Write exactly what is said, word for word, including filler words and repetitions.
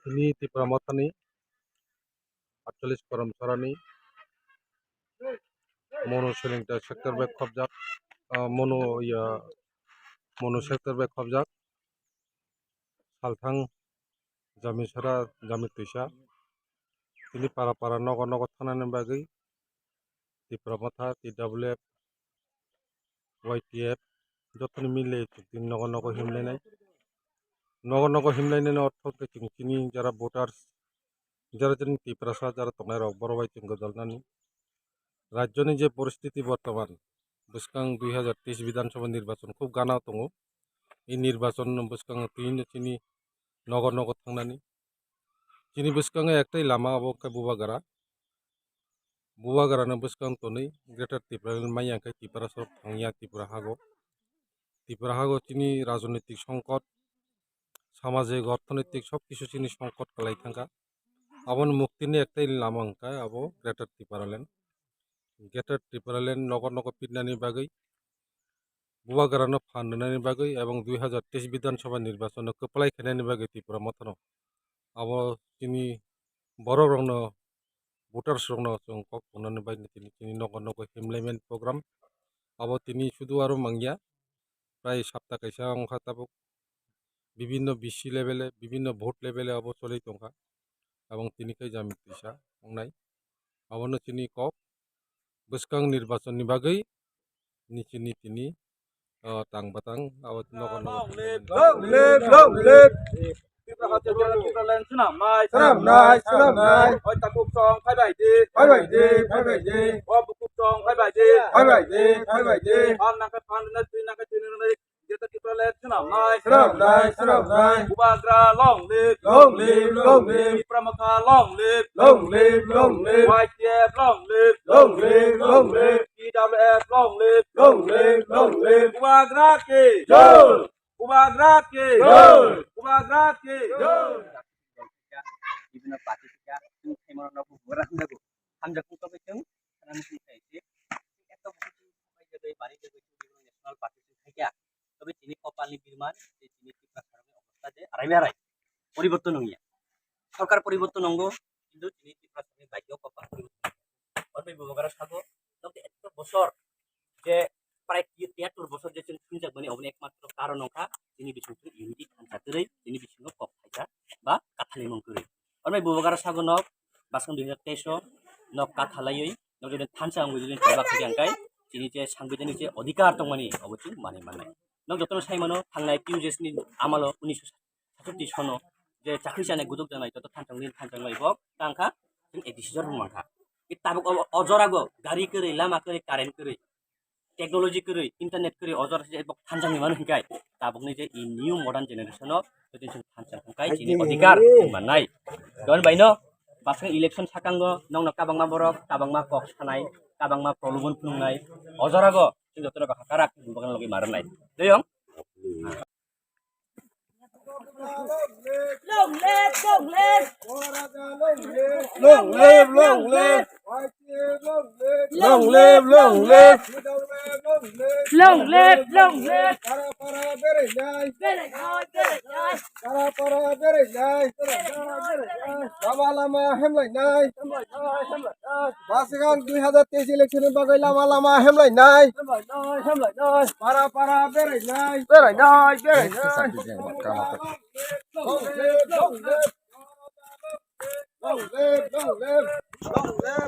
Chini Tipra Mothani atchollish Korom Sorani Mono Selengta sector bai khobjak, ah, Mono, ya, Mono sector bai khobjak Salthang Jamisara Jamitwisa. Chini para para nogo nogo thangnani bagwi Tipra Motha, T W F, Y T F, jotoni mile chukdi nogo nogo himlainai. Nogo nogo himlainai no ortho khe chwng chini jara voters, jara chini Tiprasa jara tongnai rok, borok bai chwng gwdalnani. Rajyoni je poristiti bortoman, bwskang dui hajar teis Bidhan Sabha nirbachon khub gana tongo. I nirbachon no bwskango twi no chini nogo nogo thangnani. Chini bwskango ektai lama abo khe Bubagra. Bubagrano bwskang tonwi Greater Tipraland manya khe Tiprasarok thangya Tripura hago. Tripura hago chini rajnitik songkot, samajik, orthonoitik sob kisu chini songkot kwlai thangkha. Aboni muktini ektai lama wngkha abo Greater Tipraland. Greater Tipraland nogo nogo pitnani bagwi, Bubagrano phan rwnani bagwi, ebong dui hajar teis Bidhan Sabha nirbachon no kwplai khainani bagwi Tipra Mothano abo chini borok rokno, voters rokno chwng kok tongnani bagwi tini, tini nogo nogo himlaimani program. Abo tini sudu aro mangya, prai sapta kaisa wngkha tabuk, bibinno B C level e, bibinno vote level e abo choli tongkha. Abong tini khe jami tisa wngnai. Abono chini kok bwskang nirbachon ni bagwi ni chini tini, ah, tang batang abo nogo nogo. Long live, long live, long live. Tripura Hotel General Tripura Land swnamnai, swnamnai, swnamnai. Hoi takhuk song phai bai di, phai bai di, phai bai di. Hoi bukhuk song phai bai di, phai bai di, phai bai di. Phan nangkhe phan rwnai, twi nangkhe twi rwnai. Greater Tripura Land swnamnai, swnamnai, swnamnai. Bubagra long live, long live, long live. Tipra Motha long live, long live, long live. Y T F long live, long live, long live. T W F long live, long live, long live. Bubagra ki jai. Bubagra ki jai. Bubagra ki jai. Bibhinno party theke chwng khaimano no bubagra hwnjago. Hamjakmung tongwi chwng khwnani chwng khai se. Eto bukhuk chwng khaijagwi, barijagwi chwng Bibhinno National Party chwng khaikha. Tobe chini kopalni birman, je chini Tiprasarokni obostha je arai arai poriborton wngya. Sorkar poriborton wngo, kintu chini Tiprasarokni bhagyo kopal poriborton wngya. Oro bai bubagra sago, nok de eto bosor je prai tiyattor bosor je chwng thumjakmani, oboni ekmatro karon wngkha chini bisingtwi unity thansa kwrwi, chini bisingo kok phaisa ba kathalmung kwrwi. Oro bai bubagra sago nok bwskang dui hajar teis o nok kathalaiwi nok jodi thansa wngwi jodi chwla khaikha hwnkhe chini je sangbidhanik je odhikar tongmani obo chwng manwi mannai. Nok jotono sai mano thangnai T U J S ni amalo unisho sat soti sono je chakri chanai guduk janai joto thansa wngwi thansa wngwi bo tangkha chwng A D C jora wngkha. Tabuk o, o jorago gari kwrwi, lama kwrwi, current kwrwi, technology kwrwi, internet kwrwi, o jora se bo thansa wngwi mano hwnkhe tabukni je i new modern generation o joto chwng thansa wngkha chini odhikar chwng mannai. Don bai no bwskang election sakango nokno kabangma borok kabangma kok sanai, kabangma prolobon phunuknai, o jorago chwng jotono bwkha karak bubagra logi ma rwnai. Tei yong? Long live, long live. Long live, long live. Long live, long live. Long live, long live. Para para berai nai. Berai nai, berai nai. Para para berai nai. Lama lama hemlai nai. Hemlai nai, hemlai nai. Bwskang dui hajar teis election ni bagwi lama lama hemlai nai. Hemlai nai, hemlai nai. Para para berai nai. Berai nai, berai nai. Long live, long live. Long live, long live. Long live,